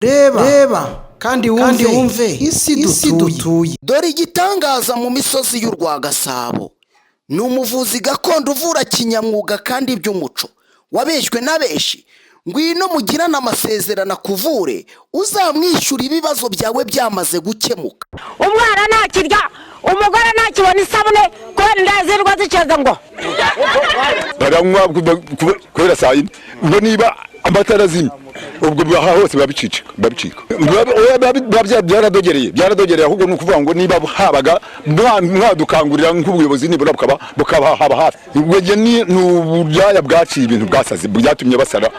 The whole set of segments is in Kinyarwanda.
Reba reba kandi wumve isi dutuye. Dore igitangaza mu misozi y'u Rwagasabo ni umuvuzi gakondo uvura kinyamwuga kandi by'umuco wabeshywe na benshi. Ngwino mugirane amasezerano akuvure, uzamwishyura ibibazo byawe byamaze gukemuka. Umwana ntakirya, umugore ntakibona isabune kubera inda zirwa ziceza ngo Baranywa kubera saa 4. Ubwo niba amatara azimye, ubwo aha hose biba bicika, biba bicika. Biba byaradogereye, byaradogereye. Ahubwo ni ukuvuga ngo niba habaga mwadukangurira nk'ubuyobozi, nibura bukaba haba hafi. Ubwo njye ni uburaya bwaciye ibintu, bwasaze, byatumye basara.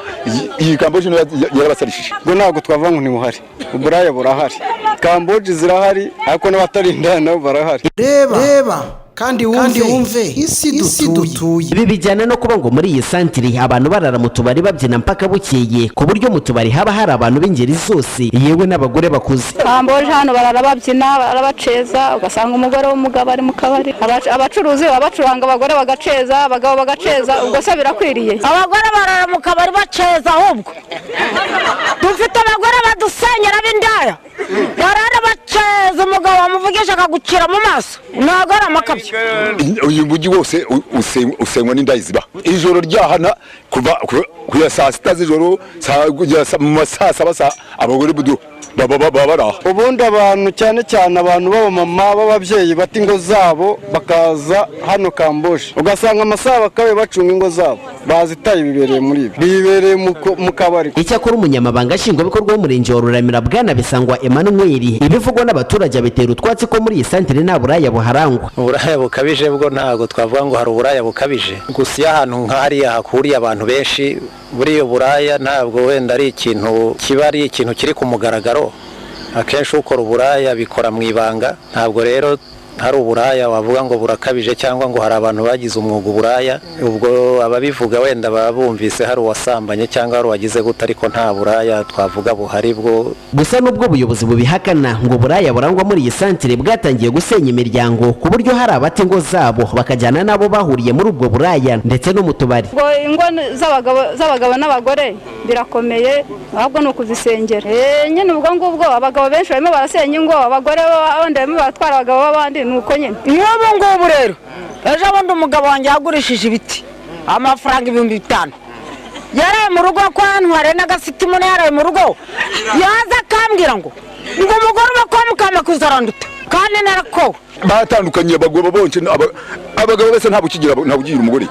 Iyi Kamboje yarabasarishije. Ubwo ntabwo twavuga ngo ntibuhari, uburaya burahari, kamboji zirahari, ariko n'abatari indaya nabo barahari. Reba reba kandi wumve isi dutuye. Ibi bijyana no kuba ngo muri iyi santiri abantu barara mu tubari babyina mpaka bukeye, ku buryo mu tubari haba hari abantu b'ingeri zose, yewe n'abagore bakuze. Kamboje hano barara babyina, barara baceza, ugasanga umugore w'umugabo ari mu kabari. Abacuruzi baba bacuranga, abagore bagaceza, abagabo bagaceza. Ubwo se birakwiriye? Abagore barara mu kabari baceza. Ahubwo dufite abagore badusenyera b'indaya, barara baceza, umugabo wamuvugisha akagucira mu maso. Ntabwo ari amakabyo. Uyu mujyi wose usenywa n'indaya ziba ijoro ryahana kuva kugera saa 6 z'ijoro, kugera mu ma saa 7, abagore budu baba bari aho. Ubundi abantu, cyane cyane abantu b'abamama, b'ababyeyi, bata ingo zabo bakaza hano Kamboje, ugasanga amasaha bakabaye bacunga ingo zabo bazitaye, bibereye muri ibi, bibereye mu kabari. Icyakora umunyamabanga nshingwabikorwa w'umurenge wa Ruramira, bwana Bisangwa Emmanuel, ibivugwa n'abaturage bitera utwatsi ko muri iyi santire nta buraya buharangwa. Uburaya bukabije bwo ntabwo twavuga ngo hari uburaya bukabije. Gusa iyo ahantu nk'hariya hakuriye abantu benshi, buriya buraya ntabwo wenda ari ikintu kiba ari ikintu kiri ku mugaragaro. Akenshi ukora uburaya bikora mu ibanga. Ntabwo rero hari uburaya wavuga ngo burakabije cyangwa ngo hari abantu bagize umwuga uburaya. Ubwo ababivuga wenda baba bumvise hari uwasambanye cyangwa hari uwagize gute, ariko nta buraya twavuga buhari bwo. Gusa n'ubwo ubuyobozi bubihakana, ngo uburaya burangwa muri iyi santire bwatangiye gusenya imiryango, ku buryo hari abata ingo zabo bakajyana n'abo bahuriye muri ubwo buraya ndetse no mu tubari. Ngo ingo z'abagabo n'abagore birakomeye, ahubwo ni ukuzisengera. Nyine ubwo ngubwo abagabo benshi barimo barasenya ingo, abagore b'abandi barimo baratwara abagabo b'abandi, ni uko nyine. Nk'ubu ngubu rero, ejo bundi umugabo wanjye yagurishije ibiti amafaranga 5000. Yaraye mu rugo kwa ntware n'agasitimu, yaraye mu rugo, yaza akambwira ngo umugore uba kwa Mukamakuza aranduta kandi narakowe. Batandukanye abagabo bonse, abagabo bose nta bukigira umugore,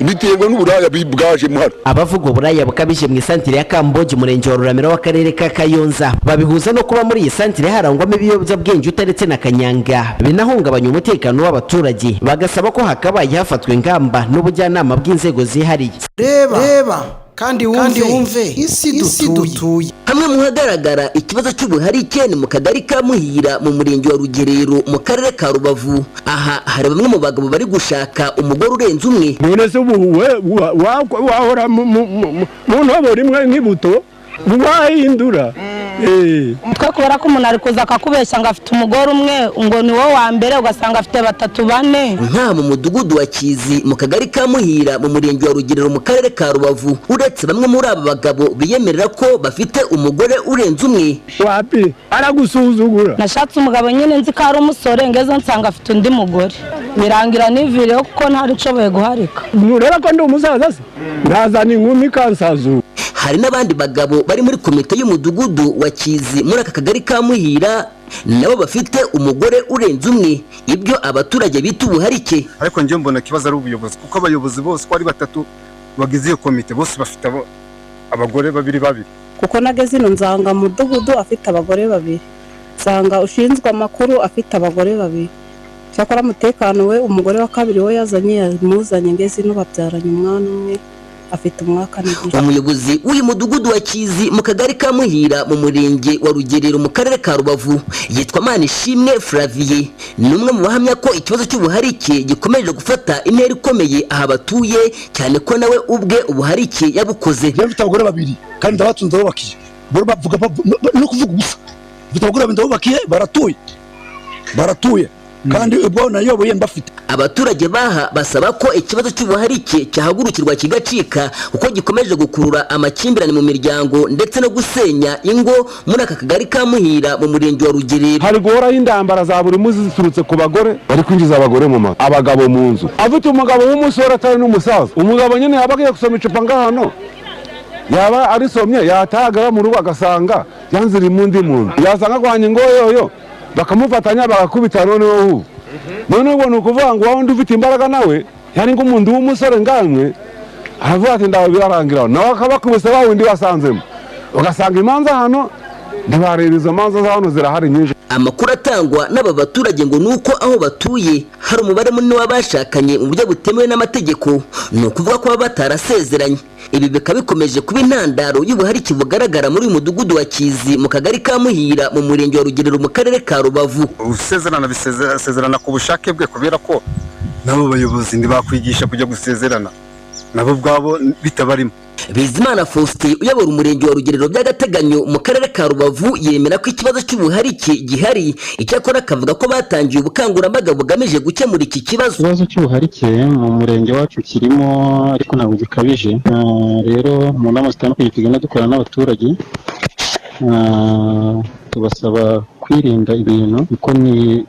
biterwa n'uburaya bwaje muhano. Abavuga uburaya bukabije mu isantire ya Kambogi, umurenge wa Ruramira w'akarere ka Kayonza, babihuza no kuba muri iyi santire harangwamo ibiyobyabwenge utaretse na kanyanga, binahungabanya umutekano w'abaturage, bagasaba ko hakabaye hafatwa ingamba n'ubujyanama bw'inzego zihariye. Reba reba kandi wumve isi dutuye. Hamwe mu hagaragara ikibazo cy'ubuharike ni mu kagari ka Muhira, mu murenge wa Rugerero, mu karere ka Rubavu. Aha hari bamwe mu bagabo bari gushaka umugore urenze umwe. None se ubu wahora mu ntobo rimwe nk'ibuto wahindura? Twe kubera ko umuntu ari kuza akakubeshya ngo afite umugore umwe, ngo ni wowe wa mbere, ugasanga afite batatu, bane. Nka mu mudugudu wa Kizi, mu kagari ka Muhira, mu murenge wa Rugerero, mu karere ka Rubavu, uretse bamwe muri aba bagabo biyemerera ko bafite umugore urenze umwe. Wapi, aragusuzugura. Nashatse umugabo nyine nzi ko ari umusore, ngeze nsanga afite undi mugore, birangira niviriyeho kuko ntari nshoboye guharika. Ntureba ko ndi umusaza se? Ntazana inkumi ikansazura. Hari n'abandi bagabo bari muri komite y'umudugudu wa Kizi muri aka kagari ka Muhira, nabo bafite umugore urenze umwe, ibyo abaturage bita ubuharike. Ariko njye mbona ikibazo ari ubuyobozi, kuko abayobozi bose uko ari batatu bagize iyo komite bose bafite abagore babiri babiri. Kuko nageze ino nsanga mudugudu afite abagore babiri, nsanga ushinzwe amakuru afite abagore babiri. Cyakora umutekano we, umugore wa kabiri we yazanye, yamuzanye ngeze ino, babyaranye umwana umwe afite umwaka n'igice. Umuyobozi w'uyu mudugudu wa Kizi mu kagari ka Muhira, mu murenge wa Rugerero, mu karere ka Rubavu, yitwa Manishimwe Flavier, ni umwe mu bahamya ko ikibazo cy'ubuharike gikomeje gufata intera ikomeye aha batuye, cyane ko nawe ubwe ubuharike yabukoze. Njyewe mfite abagore babiri kandi ndabatunze, ndabubakiye. Bo bavuga no kuvuga gusa. Mfite abagore babiri, ndabubakiye, baratuye, baratuye. Kandi ubwo nayoboye mbafite. Abaturage baha basaba ko ikibazo cy'ubuharike cyahagurukirwa kigacika, kuko gikomeje gukurura amakimbirane mu miryango ndetse no gusenya ingo muri aka kagari ka Muhira mu murenge wa Rugerero. Hari guhoraho indambara za buri munsi ziturutse ku bagore bari kwinjiza abagore mu mazu, abagabo mu nzu. Afite umugabo w'umusore atari n'umusaza, umugabo nyine yaba agiye gusoma icupa ngahano, yaba arisomye yatahagara mu rugo agasanga yanzira imundi muntu, yasanga kwanya ingoyoyo bakamufatanya bagakubita. Noneho ubu none ubwo ni ukuvuga ngo wundi ufite imbaraga nawe yari nk'umuntu w'umusore ngamwe aravuga ati ndawe birarangira, nawe akabakubise wa wundi wasanzemo, ugasanga imanza hano ntibareba, izo manza za hano zirahari nyinshi. Amakuru atangwa n'aba baturage ngo nuko aho batuye hari umubare munini w'abashakanye mu buryo butemewe n'amategeko, ni ukuvuga ko baba batarasezeranye. Ibi bikaba bikomeje kuba intandaro y'ubuharike bugaragara muri uyu mudugudu wa Kizi mu kagari ka Muhira mu murenge wa Rugerero mu karere ka Rubavu. Usezerana bisezerana ku bushake bwe, kubera ko nabo bayobozi ntibakwigisha kujya gusezerana nabo ubwabo bitabarimo. Bizimana Faustin uyobora umurenge wa Rugerero by'agateganyo mu karere ka Rubavu yemera ko ikibazo cy'ubuharike gihari, icyakora akavuga ko batangiye ubukangurambaga bugamije gukemura iki kibazo. Ikibazo cy'ubuharike mu murenge wacu kirimo ariko ntabwo gikabije. Rero mu nama zitandukanye tugenda dukorana n'abaturage, tubasaba kwirinda ibintu kuko ni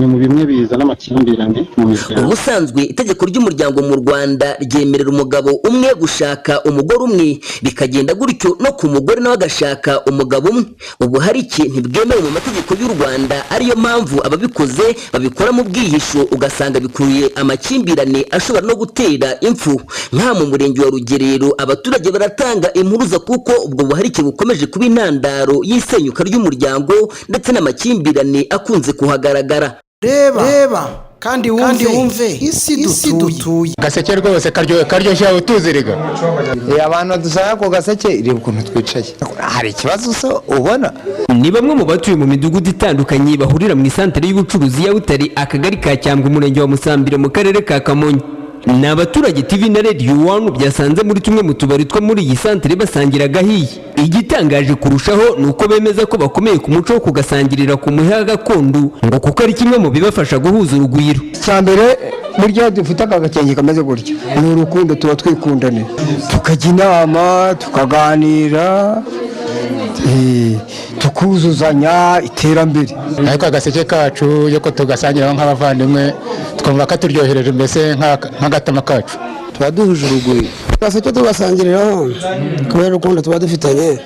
mu bimwe bizana amakimbirane mu miryango. Ubusanzwe itegeko ry'umuryango mu Rwanda ryemerera umugabo umwe gushaka umugore umwe, bikagenda gutyo no ku mugore nawe agashaka umugabo umwe. Ubuharike ntibwemewe mu mategeko y'u Rwanda, ariyo mpamvu ababikoze babikora mu bwihisho, ugasanga bikuye amakimbirane ashobora no gutera impfu. Nka mu murenge wa Rugerero abaturage baratanga impuruza kuko ubwo buharike bukomeje kuba intandaro y'isenyuka ry'umuryango ndetse n'amakimbirane akunze kuhagaragara. Reba kandi wumve isi dutuye. Gaseke rwose karyoshye utuziriga. Abantu dusanga ku gaseke reba ukuntu twicaye, hari ikibazo se ubona? Ni bamwe mu batuye mu midugudu itandukanye bahurira mu isantere y'ubucuruzi ya Butare, akagari ka Cyangwa, umurenge wa Musambira mu karere ka Kamonyi. Ni abaturage TV na Radio 1 byasanze muri tumwe mu tubari two muri iyi santere basangira agahiye. Igitangaje kurushaho ni uko bemeza ko bakomeye ku muco wo kugasangirira ku muheha gakondo, ngo kuko ari kimwe mu bibafasha guhuza urugwiro. Icyambere burya dufite aka gakenge kameze gutya ni urukundo, tuba twikundane, tukajya inama, tukaganira, tukuzuzanya iterambere. Ariko agaseke kacu yuko tugasangiraho nk'abavandimwe twumva katuryohereje mbese nk'agatama kacu, tuba duhuje urugwiro. Agaseke tugasangiriraho kubera urukundo tuba dufitanye,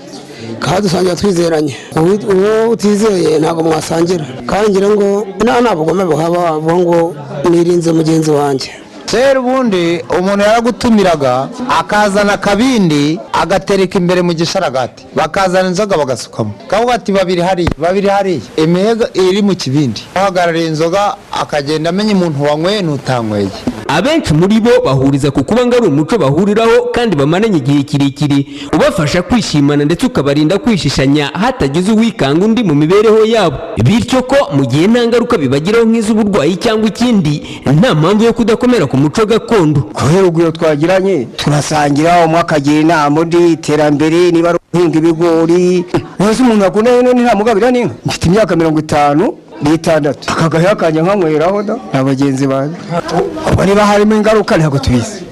kandi dusangira twizeranye. Uwo utizeye ntabwo mwasangira, kandi ngira ngo nta bugome buhaba ngo nirinze mugenzi wanjye. Kera ubundi umuntu yaragutumiraga akazana akabindi agatereka imbere mu gisharagati, bakazana inzoga bagasukamo, kavuga ati babiri hariya babiri hariya, imihega iri mu kibindi, uhagarariye inzoga akagenda amenya umuntu wanyweye n'utanyweye. Abenshi muri bo bahuriza ku kuba ngo ari umuco bahuriraho kandi bamaranye igihe kirekire, ubafasha kwishimana ndetse ukabarinda kwishishanya hatagize uwikanga undi mu mibereho yabo, bityo ko mu gihe nta ngaruka bibagiraho nk'iz'uburwayi cyangwa ikindi, nta mpamvu yo kudakomera ku muco gakondo. Kubera urugwiro twagiranye turasangira, umwe akagira inama undi iterambere, niba ari uguhinga ibigori. Wese umuntu akunda none ntamugabira n'inka. Mfite imyaka 56, akagahe akanya nkanyweraho da na bagenzi banjye. Ubwo niba harimo ingaruka ntabwo tubizi,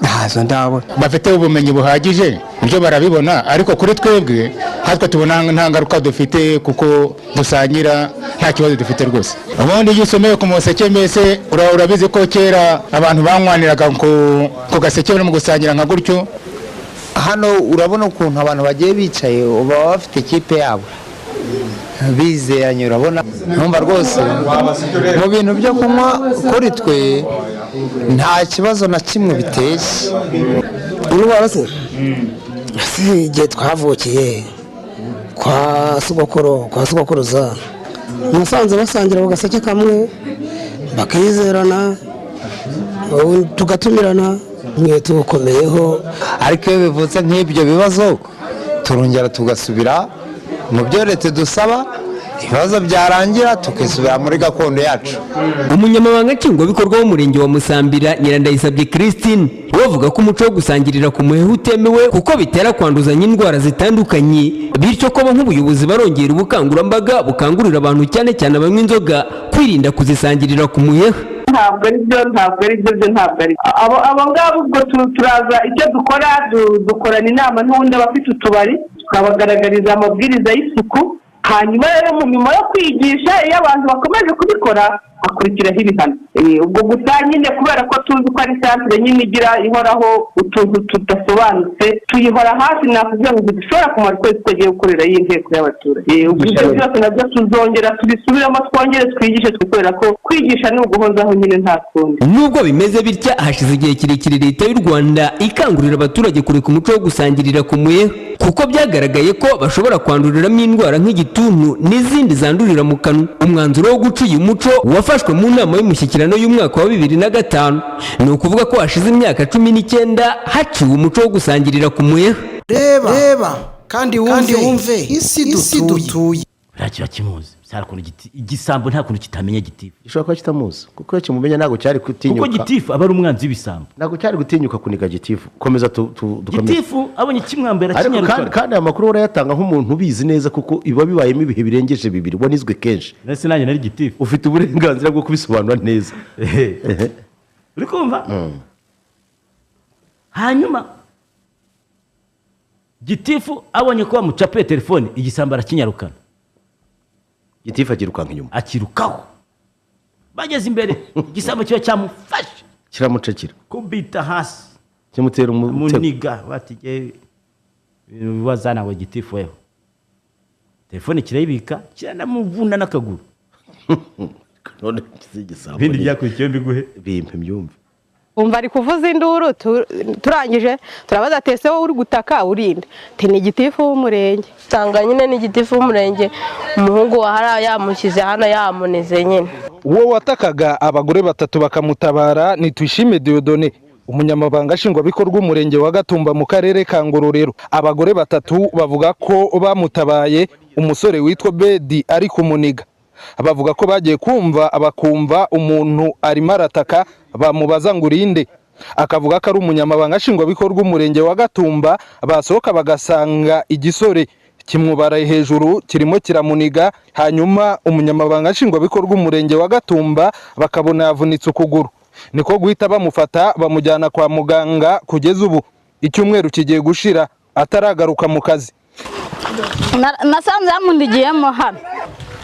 ntazo ndabona. Bafite ubumenyi buhagije ibyo barabibona, ariko kuri twebwe natwe tubona nta ngaruka dufite kuko dusangira nta kibazo dufite rwose. Ubundi iyo usomeye ku museke mbese urabizi ko kera abantu banywaniraga ku gaseke barimo gusangira nka gutyo. Hano urabona ukuntu abantu bagiye bicaye, baba bafite ikipe yabo bizeranye, urabona numva rwose mu bintu byo kunywa kuri twe nta kibazo na kimwe biteye. Indwara se si igihe twavukiye kwa sogokuru, kwa sogokuruza musanze basangira ku gaseke kamwe, bakizerana, tugatumirana, mwe tubukomeyeho. Ariko iyo bivutse nk'ibyo bibazo turongera tugasubira mu byo leta dusaba, ibibazo byarangira tukisubira muri gakondo yacu. Umunyamabanga nshingwabikorwa w'umurenge wa Musambira Nyirandayisabye Christine Bavuga ko umuco wo gusangirira ku muheha utemewe kuko bitera kwanduzanya indwara zitandukanye, bityo ko bo nk'ubuyobozi barongera ubukangurambaga bukangurira abantu cyane cyane abanywa inzoga kwirinda kuzisangirira ku muheha. Ntabwo ari byo, ntabwo ari byo, byo ntabwo ari abo ngabo. Ubwo turaza icyo dukora, dukorana inama n'ubundi abafite utubari, tukabagaragariza amabwiriza y'isuku. Hanyuma rero mu nyuma yo kwigisha, iyo abantu bakomeje kubikora hakurikiraho ibihano. Ubwo gusa nyine kubera ko tuzi ko ari santere nyine igira ihoraho utuntu tudasobanutse, tuyihora hafi. Nakubwira ngo dushobora kumara ukwezi tutagiye gukorera y'inteko y'abaturage. Ubwo ibyo byose nabyo tuzongera tubisubiremo, twongere twigishe, kubera ko kwigisha ni uguhozaho nyine, nta kundi. Nubwo bimeze bitya, hashize igihe kirekire Leta y'u Rwanda ikangurira abaturage kureka umuco wo gusangirira ku muheha, kuko byagaragaye ko bashobora kwanduriramo indwara nk'igituntu n'izindi zandurira mu kanwa. Umwanzuro wo guca uyu muco wafashwe mu nama y'umushyikirano y'umwaka wa 2005. Ni ukuvuga ko hashize imyaka 19 haciwe umuco wo gusangirira ku muheha. Reba, reba kandi wumve isi dutuye. Buriya kiba kimuzi. Nta kuntu igisambo nta kuntu kitamenya gitifu. Gishobora kuba kitamuzi, kuko iyo kimumenya ntabwo cyari gutinyuka. Kuko gitifu aba ari umwanzi w'ibisambo. Ntabwo cyari gutinyuka kuniga gitifu. Komeza dukomeze. Gitifu abonye kimwambera Ariko kinyaruka. kandi aya makuru urayatanga nk'umuntu ubizi neza, kuko biba bibayemo ibihe birengeje bibiri, wanizwe kenshi. Nese nanjye nari gitifu. Ufite uburenganzira bwo kubisobanura neza. Uri kumva? Hanyuma gitifu abonye ko bamucapuye telefone, igisambo arakinyarukana. Gitifu akirukanka inyuma. Akirukaho, bageze imbere igisambo kiba cyamufashe. Kiramucakira. Kubita hasi. Kimutera umutego. Muniga bati ibintu wazana ngo gitifu weho telefone, kirayibika, kiranamuvuna n'akaguru. None igisambo. Ibindi byakurikiyeho mbiguhe. Bimpe mbyumve. Umva, ari kuvuza induru. Turangije turabaza ati: "Ese wowe uri gutaka urinde?" Ati: "Ni gitifu w'umurenge." Usanga nyine ni gitifu w'umurenge, umuhungu wa hariya yamushyize hano, yamunize nyine. Uwo watakaga abagore batatu bakamutabara ni Tuyishime Dieudonné, umunyamabanga nshingwabikorwa w'umurenge wa Gatumba mu karere ka Ngororero. Abagore batatu bavuga ko bamutabaye umusore witwa Bedi ari kumuniga. Bavuga ko bagiye kumva bakumva umuntu arimo arataka, bamubaza ngo: "Urinde?" Akavuga ko ari umunyamabanga nshingwabikorwa w'umurenge wa Gatumba. Basohoka bagasanga igisore kimwubaraye hejuru kirimo kiramuniga, hanyuma umunyamabanga nshingwabikorwa w'umurenge wa Gatumba bakabona yavunitse ukuguru, niko guhita bamufata bamujyana kwa muganga. Kugeza ubu icyumweru kigiye gushira ataragaruka mu kazi. Nasanze yamundigiyemo hano.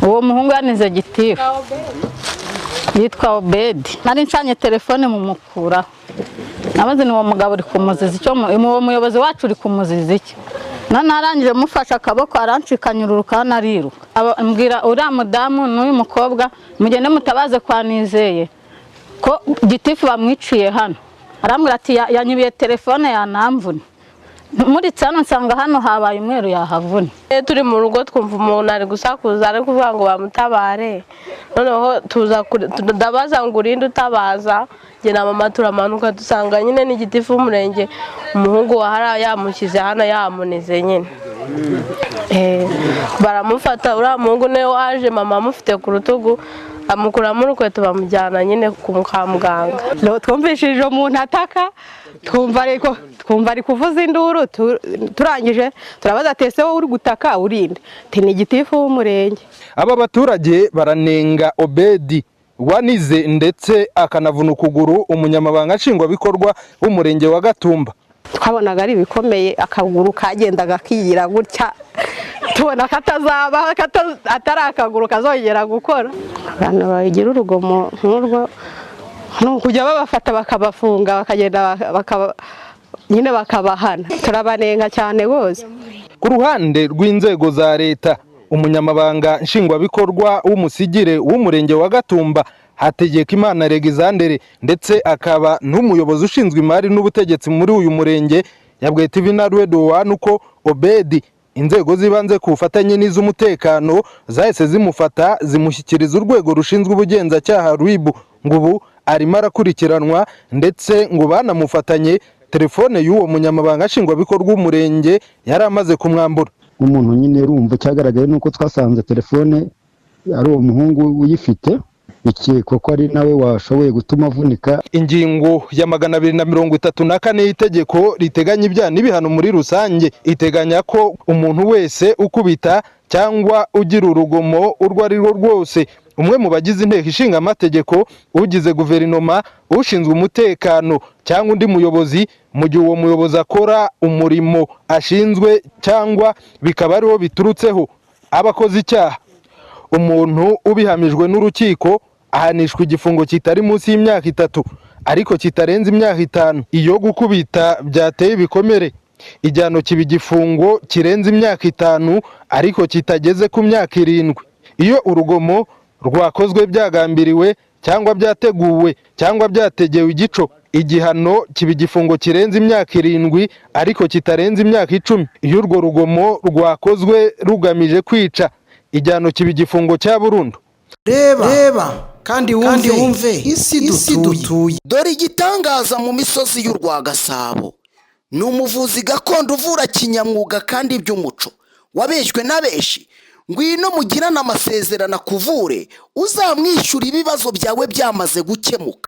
Uwo muhungu yanize gitifu yitwa Obedi. Nari ncanye telefone mumukuraho, nabaze ni uwo mugabo uri kumuziza icyo, uwo muyobozi wacu uri kumuziza iki? None arangije mufashe akaboko arancikanyururuka ariruka. Mbwira uriya mudamu n'uyu mukobwa: "Mugende mutabaze kwa Nizeye ko gitifu bamwiciye hano." Arambwira ati: "Yanyibiye telefone, yanamvune." Muritse hano nsanga hano habaye umweru, yahavuna. Iyo turi mu rugo twumva umuntu ari gusakuza, ari kuvuga ngo bamutabare. Noneho tuza ndabaza ngo: "Urinde utabaza?" Njye na mama turamanuka, dusanga nyine ni gitifu w'umurenge, umuhungu wa hariya yamushyize hano, yamunize nyine. Baramufata, uriya muhungu niwe waje, mama amufite ku rutugu, amukuramo urukweto, bamujyana nyine kwa muganga. Twumvishije umuntu ataka, twumva ari kuvuza induru. Turangije turabaza ati: "Ese wowe uri gutaka urinde?" Ati: "Ni gitifu w'umurenge." Aba baturage baranenga Obedi wanize ndetse akanavuna ukuguru umunyamabanga nshingwabikorwa w'umurenge wa Gatumba. Twabonaga ari ibikomeye, akaguru kagendaga kigira gutya, tubona katazaba atari akaguru kazongera gukora. Abantu bagira urugomo nk'urwo ni ukujya babafata bakabafunga, bakagenda nyine bakabahana. Turabanenga cyane rwose. Ku ruhande rw'inzego za leta, umunyamabanga nshingwabikorwa w'umusigire w'umurenge wa Gatumba, Hategekimana Alexandre, ndetse akaba n'umuyobozi ushinzwe imari n'ubutegetsi muri uyu murenge, yabwiye TV na Radio One uko Obedi inzego z'ibanze ku bufatanye n'iz'umutekano zahise zimufata, zimushyikiriza urwego rushinzwe ubugenzacyaha RIB, ngo ubu arimo arakurikiranwa, ndetse ngo banamufatanye telefone y'uwo munyamabanga nshingwabikorwa w'umurenge yari amaze kumwambura. Umuntu nyine urumva, cyagaragaye nuko twasanze telefone ari uwo muhungu uyifite. Bikekwa ko ari nawe washoboye gutuma avunika. Ingingo ya 234 y'itegeko riteganya ibyaha n'ibihano muri rusange iteganya ko umuntu wese ukubita cyangwa ugira urugomo urwo ari rwo rwose umwe mu bagize inteko ishinga amategeko, ugize guverinoma, ushinzwe umutekano cyangwa undi muyobozi, mu gihe uwo muyobozi akora umurimo ashinzwe cyangwa bikaba ariwo biturutseho, aba akoze icyaha. Umuntu ubihamijwe n'urukiko ahanishwa igifungo kitari munsi y'imyaka 3 ariko kitarenze imyaka 5. Iyo gukubita byateye ibikomere, igihano kiba igifungo kirenze imyaka 5 ariko kitageze ku myaka 7. Iyo urugomo rwakozwe byagambiriwe cyangwa byateguwe cyangwa byategewe igico, igihano kiba igifungo kirenze imyaka 7 ariko kitarenze imyaka 10. Iyo urwo rugomo rwakozwe rugamije kwica, igihano kiba igifungo cya burundu. Reba kandi wumve isi dutuye. Dore igitangaza mu misozi y'u Rwagasabo ni umuvuzi gakondo uvura kinyamwuga kandi by'umuco wabeshywe na benshi. Ngwino mugirane amasezerano akuvure, uzamwishyura ibibazo byawe byamaze gukemuka.